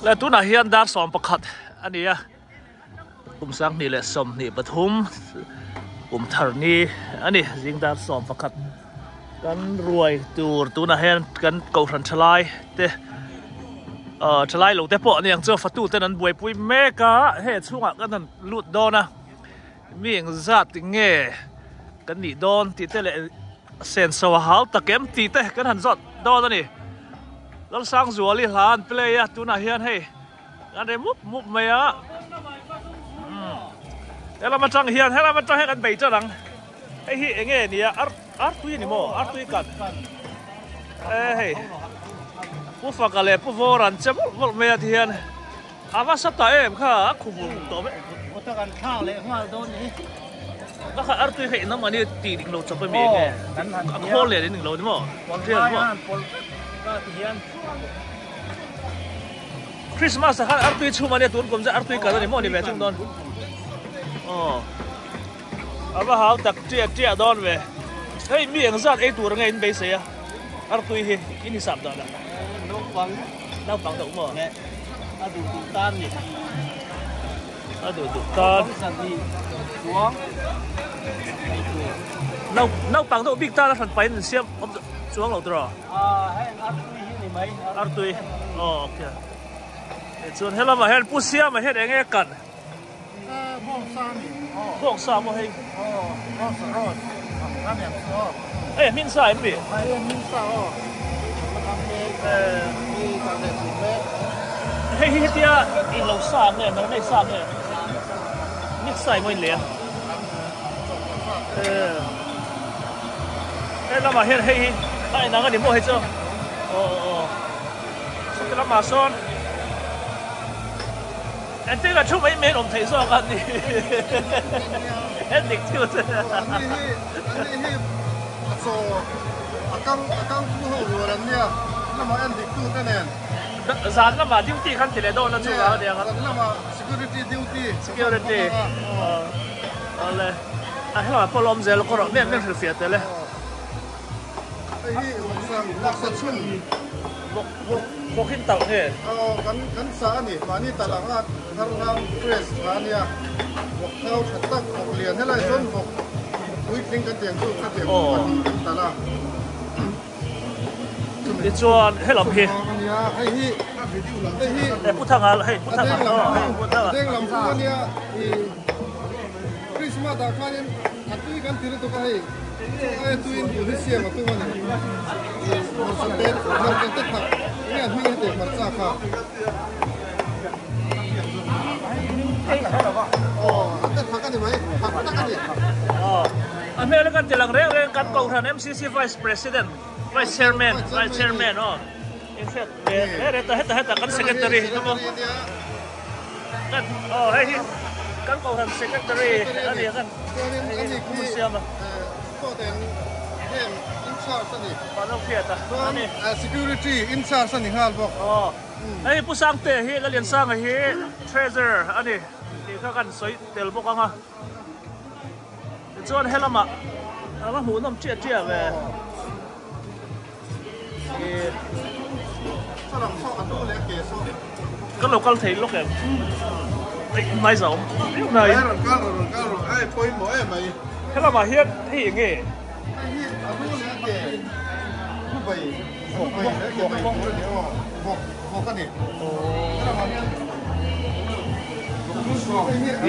Le tunah hian dar 11 a ni a, kum 2023 kum thar ni a ni, zing dar 11 kan ruai tur tunah hian kan kohhran thalai te ah thalai lo te pawh a ni ang chu fatu ten an buaipui mek a, hei chhungah kan han lut dawn a, mi engzat nge kan nih dawn tih te leh Senso a hau tak em tih te kan han zawt dawn a ni. Lalsangzuali hla an play a, tunah hian hei an reh mup mup mai a. Helam atang hian helam atang hian kan bei tan ang. Hei hi eng nge nia ar artui a ni maw artui kan e hei Pu Faka leh Pu Vawra an che mawlh mawlh mai a ti hian a va sa ta em kha a khu vur tawh vek. Kawta kan thlak leh nghal dawn ni. Ka kha artui kha inam ani tih dik lo chawp ami enge a khawl leh ning lo ni maw rial maw Christmas ah khan artui chhum ania tun kum chu artui kal ani maw ni ve thung dawn aw a va hau tak ṭiah ṭiah dawn ve hei mi eng zat ei tur nge in beisei a artui hi in hisap dan ah naupang naupang deuh maw a duh duh tan ni. A duh duh tan. Naupang deuh bik tan a hran pahin an siam awm chuang lo tiraw? Artui aw ok. Chuan helamah hian Pu Siama hian eng nge kan? Bawngsa maw hei? Hei a hmin sa em mi? Hei hi hetia in lo sa nge marinate sa nge mix sa emaw in lei a he lamah hian hei hi a inang a ni maw hei chu aw aw sawti lamah sawn engtin a thu mai mai an awm theih zawk a ni en dik thil chu ani hi ani hi a chaw a kang a kang pu ho rual an nia lamah en dik tu te nen Zan lamah duty khan ti leh dawn a chu a nia zan lamah security duty security awle a helamah pawh lawm zel kawr rawh mian mian hrilhfiah tel e hei hi vawksa vawksa chhun vawk vawk vawk in talh nge aw kan kan sa a ni mahni talh anga thar hlang fresh tha a nia vawk thau tha tak vawk lian helai chuan vawk puitling kan tiang chu khatiang pahnih kan talh a. Tichuan helam hi e Pu Thanga hei Pu Thanga hei Pu Thanga denglam chu ania i Christmas ah khanin a tui kan ti lutuk a hei chu aia tuiin bul hi siam a tum a ni hmarcha te hmarcha te thak enge a hming heti hmarcha kha aw a te thak a ni mai thak tak a ni. A hmel kan ti lang reng reng kan Kohhran MCC Vice President, Vice Chairman, Vice Chairman aw in hriat ve hle hle ta heta heta kan Secretary emaw kan aw hei hi kan Kohhran Secretary a ni a kan hei hi Pu Siama Pano hriat a a ni Security in charge a ni nghal bawk aw hei Pu Sangte hi Laliansanga hi Treasurer a ni tih kha kan sawi tel bawk ang a. Tichuan helamah a va hmuhnawm chiah chiah ve. Kan lo kal thei lawk em? Ei hnai zau viau nai. Helamah hian hei eng nge?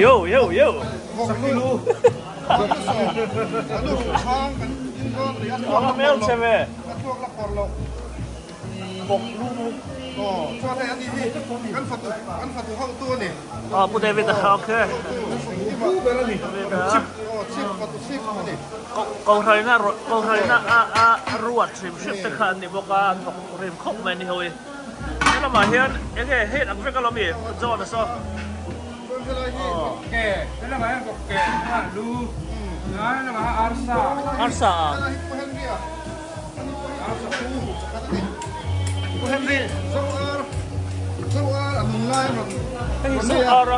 Yo yo yo. Ava hmel che ve. Ah Pu David a ok. Kohhraina kohhraina a a ruat hrim hrim te kha an ni bawk a an thawk rim khawp mai a ni ho hi. Helamah hian enge hei ang vek alawm i John a saw. Arsa a. Pu Henry. Hei hi Zo ar a.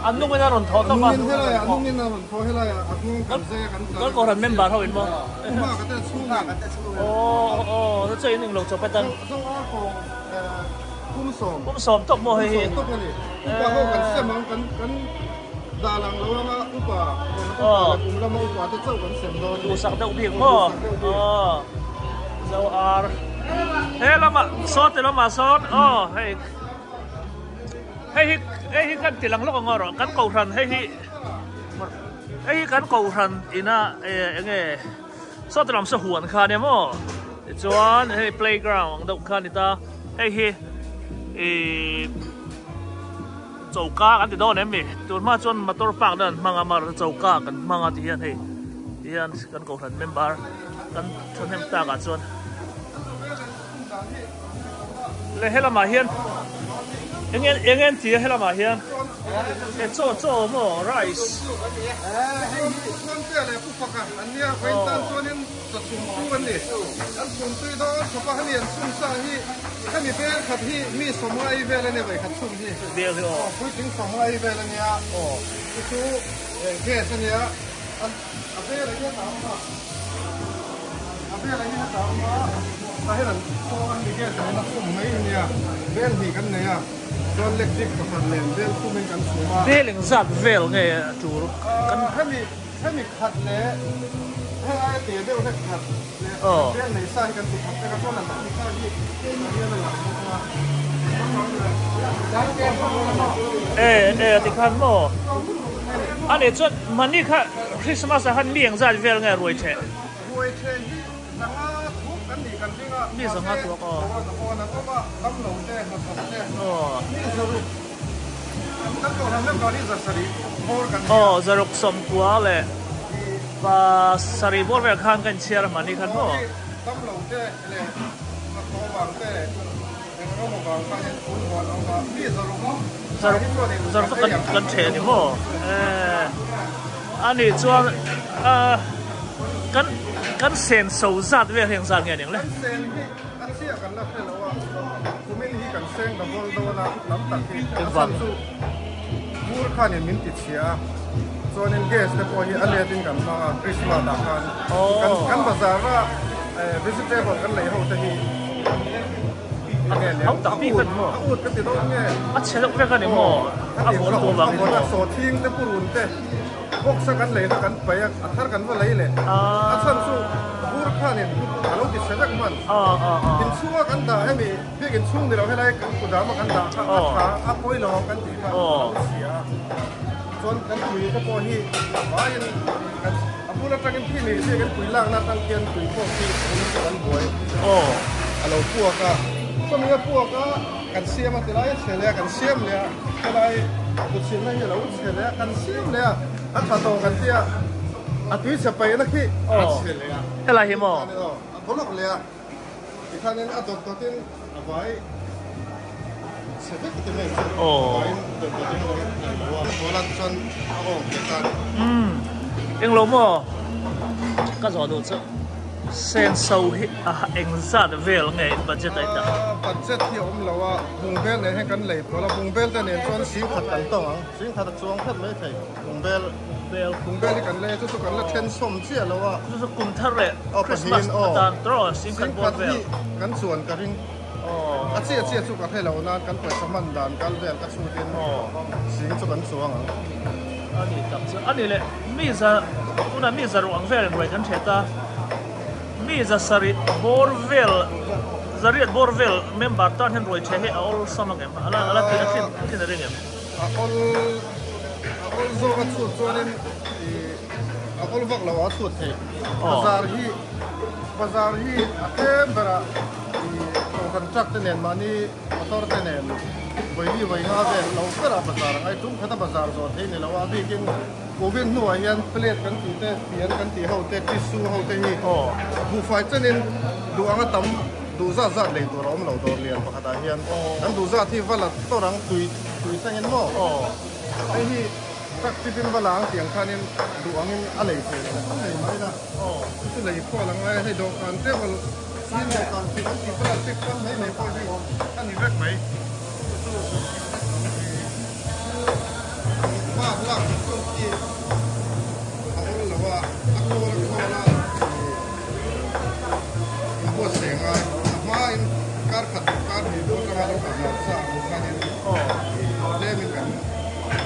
An nungin a rawn thaw tawp a. Nungin helai ah nungin a rawn thaw helai ah a hnung kan zai a kan tlan. Kan kohhran member ho in maw? Uma ka te chhung in. Aw aw chu in englo chawp atan. Zo ar kawng kum sawm. Kum sawm tawp maw hei hi. Kum sawm tawp a ni. Upa ho kan sem ang kan kan dah lang lo anga upa upa leh kum lama upa te chauh kan sem dawn. Duhsak deuh bik maw? Aw zo ar. He lamah saw ti lamah sawn aw hei. Hei hi hei hi kan ti lang lawk ang erawh kan kohhran hei hi hei hi kan kohhran ina eh eng nge sawti lam saw huan kha ania maw tichuan hei playground ang deuh kha a ni ta hei hi ihh choka kan ti dawn em ni tun hma chuan motor park na an hmang a mar choka kan hmang a ti hian hei ti hian kan kohhran member kan thahnem tak ah chuan. Le helamah hian eng eng en ti a helamah hian e chaw chaw maw rice bel hi aw A velah hian a tah awm a, tah hian an chaw an ni gas an la khum mai a nia, bel hnih kan nei a, chuan electric pakhat nen bel khumin kan chhum a. Bel engzat vel nge a tul? Hemi hemi khat leh heng aia te deuh hlek khat leh bel nei sa hi kan ti khat vek a, chuan an chhum sa hi tah hian a lang bawk a. E e a tikhan maw? A nih chuan mahni kha Christmas ah khan mi engzat vel nge ruai theh? Ruai then hi zanga thuak kan nih kan ring a, mahse pawn an awm a, damlo te, hnathawk te, mi zaruk kan kohhran lem dan hi zasarih bawr kan ni a. Aw, zaruk sawmkua leh pasarih bawr vel khan ka inchhiar a hmani khan maw? Aw, damlo te leh hnathawh vang te leh eng emaw vang khan hian phun huan a awm a, mi zaruk zaruk zaruk chu kan ṭheh a ni maw? A nih chuan kan kan sen so zat vel hi engzat nge ning le? Kan sen hi a chiah kan la hre lo a, kumin hi kan seng double dawn a lam tak hi a chhan chu vur khanin min ti chhia a, chuanin gas te pawh hi a let in kan hmang a Christmas ah khan kan kan bazar a vegetable kan lei ho te hi enge lem a ut a ut ka ti dawn nge a chhe deuh vek a ni maw a vawn tur vangin maw a sawhthing te purun te. Box a kan lei kha kan paih a, a thar kan va lei leh. A chhan chu vur khanin a lo ti chhe vek hman. Inchhunga kan dah hemi biak inchhung ni lo helai kan kudam a kan dah kha a tha a pawi lo ang kan tih kha a lo si a. Chuan kan tui te pawh hi a vaiin kan a bul atangin khi ni se kan pui lakna atang khian tui pawh khi kan buai a lo puak a. Chumi a puak a. Kan siam a tilai a chhe leh a, kan siam leh a, helai kutchhilhna hi a lo chhe leh a, kan siam leh a, a tha tawh kan tia, a tui chhe paihna khi a chhe leh a. Helai hi maw? Aw, a bawlawk leh a, tikhanin a dawt dawtin a vai chhe vek ti mai chu, a vaiin dawt dawtin a lo nei lo a, bola chuan a awm leh ta a ni. Umm, englo maw? Ka zawh duh chu. Senso hi a engzat vel nge in budget a i dah? Budget hi a awm lo a, bungbel nen hian kan lei pawl a, bungbel te nen chuan sing khat kan tawng ang, sing khat a chuang khat mai thei, bungbel bungbel hi kan lei a, chu chu kan la then sawm chiah lo a. Chu chu kum thar leh Christmas atan tawh sing khat bawr vel. Sing khat hi kan chuan ka ring, a chiah chiah chu ka hre lo nan kan pawisa hman dan kal vel ka chhut in sing chu kan chuang ang. A ni tak chu a ni leh. Mi za tunah mi za ruang vel ruai kan hriat a, mi za sarih bawr vel zariat bawr vel member tan hian ruai ṭheh hi a awlsam ang em? A la a la tih a thin a thin a ring em? A awl a awl zawk a chhut chuanin ih a awl vak lo a chhut thei. Bazar hi bazar hi a tlem berah ih kohhran truck te nen mahni motor te nen vawi vawi nga vel lo berah bazar a ngai tum khat a bazar zawh thei ni lo a, a bikin Covid hnuah hian plate kan tih te, fian kan tih ho te, tissue ho te hi buhfai chenin duh anga tam duh zat zat lei tur a awm lo dawr lian pakhatah hian kan duh zat hi va la tawr ang tui tui thlengin maw hei hi truck chipin va la ang tih ang khanin duh angin a lei thei lo kan lei mai la chu chu lei pawh a la ngai a hei dawhkan table steel dawhkan khi kan tih plastic pan mai mai pawh hi a ni vek mai chu chu. Hma lak chu khi a awl lo a, a khawl a khawl a inbuatsaih a ngai. A hmain kar khat kar hnih pawh atanga lo kal lar sa ang khanin tlemin kan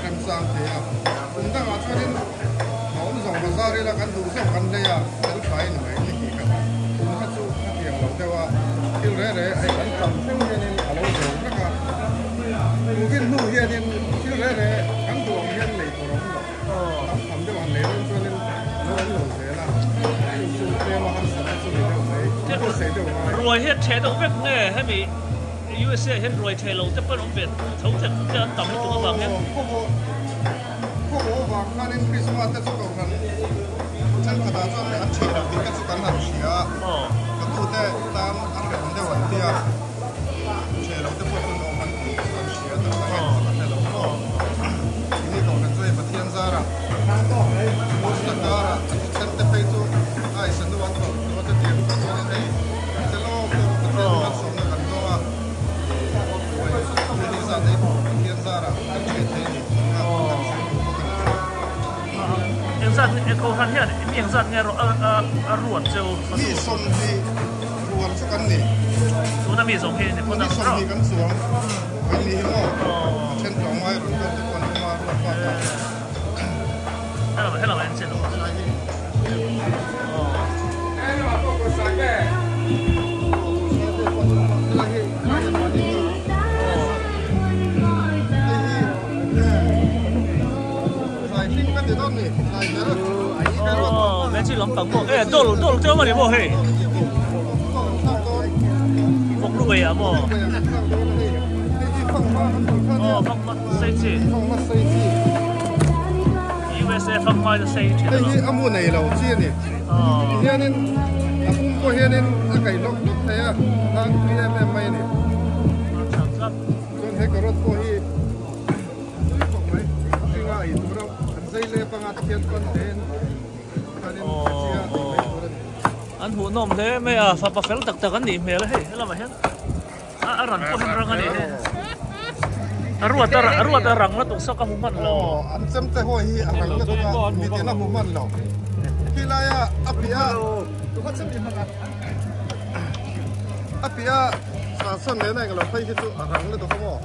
remchang thei a. Kum dangah chuanin a awm zawng bazar ila kan duh zawk kan hlei a, fel fai ni mai ni tih khat a. Kum kha chu khatiang lo deuh a, thil re re hei kan tam thleng hianin a lo zo vek a. Covid hnu hianin thil re re kan duh ang hian lei tur a awm lo. Tam tham deuh han lei dawn chuanin lo awm lo zel a, chu chu tlema harsatna chu ni deuh mai, buatsaih deuh ngai. Ruai hi a ṭheh deuh vek nge hemi USA hian ruai ṭheh lo te pawh an awm ve tho thek te an tam lutuk avang hian. Khawvawh khawvawh avang khanin Krismas te chu kohhran thenkhatah chuan an ṭheh lo tih te chu kan han hria a, ka tute tan a hrehawm deuh an tia. Ṭheh lo te pawh chu an awm an tih chu kan hria tak tak em chu ka hre lo maw. Ini kohhran chu hei Pathian zarah Musta karah a thisen te phei chu a isa nu an tawrh thu a te tir pawh chuanin hei che lawk deuh a Pathian malsawmna kan dawng a hei zat ei Pathian zarah kan ṭheh thei a ni tih kha kan sawi duh bawk a ni. Engzat nge kohhran hian mi engzat nge a ruat cheu? Mi 20 rual chu kan ni. Tuna mi zawng hi ni phawt ang. Mi 20 kan chuang. Kan ni hi maw? A then tlawng ngai rawn kal te pawh an awm a, ruat bak a. Hello, hello, en che lo. Oh, me chi lampang pawh e dol dol te awm a ni maw hei vawk lu ei ah maw oh fanghma sei chi USA fanghma chu sei thin hei hi a mu nei lo chi a ni hianin a pum pawh hianin a kaih lawk lawk thei a hang tui em em mai a ni chuan he carrot pawh hi tui khawp mai a hringa ei tur a an zai lep anga tikhian chuan ten khanin a chia tih mai tur a ni. An hmuhnawm hle mai a, fapa fel tak tak an nih hmel a hei helamah hian a ran pawh hian rang a ni hei a ruat a ruat a rang lutuk saw ka hmu hman lo. Aw an chem te ho hi a rang lutuk a mitin a hmu hman lo khilai a a piah a piah sahsawn nena englo phei hi chu a rang lutuk a maw.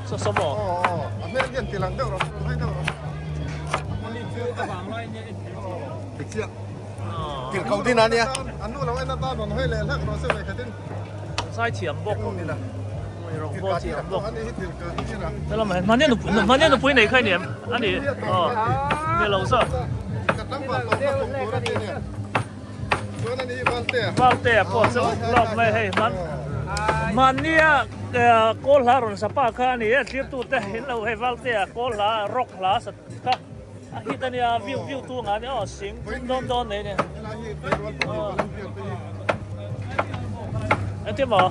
Saw saw maw? Aw aw a hmel hian ti lang deuh rawh phei deuh rawh. Tirhkoh din a nia. An nu lo en atan rawn hawi leh hlak rawh se ve khatin. Zai thiam bawk. Rawng bawk thiam bawk. Helamah hian hmania nupui hmania nupui nei kha i ni em? A ni aw ni lo zawk. Valtea pawh chu lawk mai hei hman hmania kawl hla rawn sa pa kha a ni e thlirtute in lo hei Valtea kawl hla rock hla sa kha a hit a nia view view tu ang a nia aw sing thum dawn dawn nei a ni engtin maw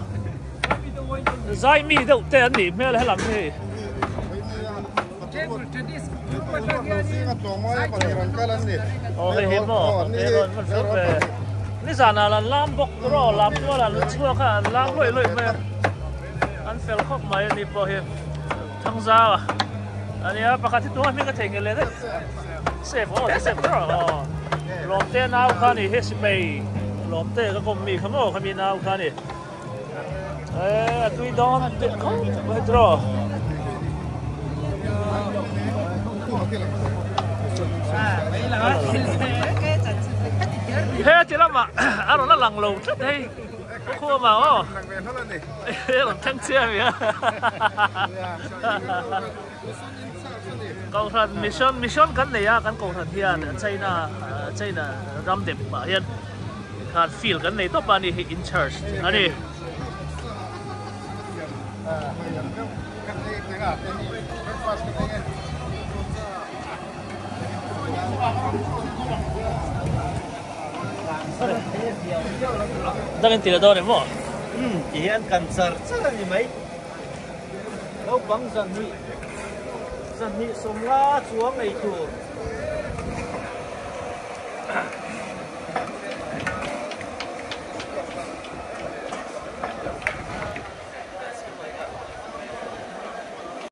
zai mi deuh te an nih hmel helam hi. Aw hei hi maw nizanah an lam bawk tur aw lam tualah an chhuak a an lam lawih lawih mai a an fel khawp mai a ni pawh hi. Thangzau a ania pakhat hi tunga hming a thei ngel leh daih save aw ti save ber aw Lawmte nau kha ni hi sipei Lawmte ka kawm mi kha maw kha mi nau kha ni eh a tui dawn tih khawp mai tiraw. He ti lamah a rawn la lang lo tlat hei. Khuama aw. Rawn thleng chiah mi a. Kohhran mission mission kan nei a kan kohhran hian China China ram dep ah hian khan field kan nei tawp a ni hi in church a ni. Dangin ti leh dawn em maw? Umm ti hian kan char char a ni mai. Naupang zanhnih zanhnih sawmla chuang ei tur.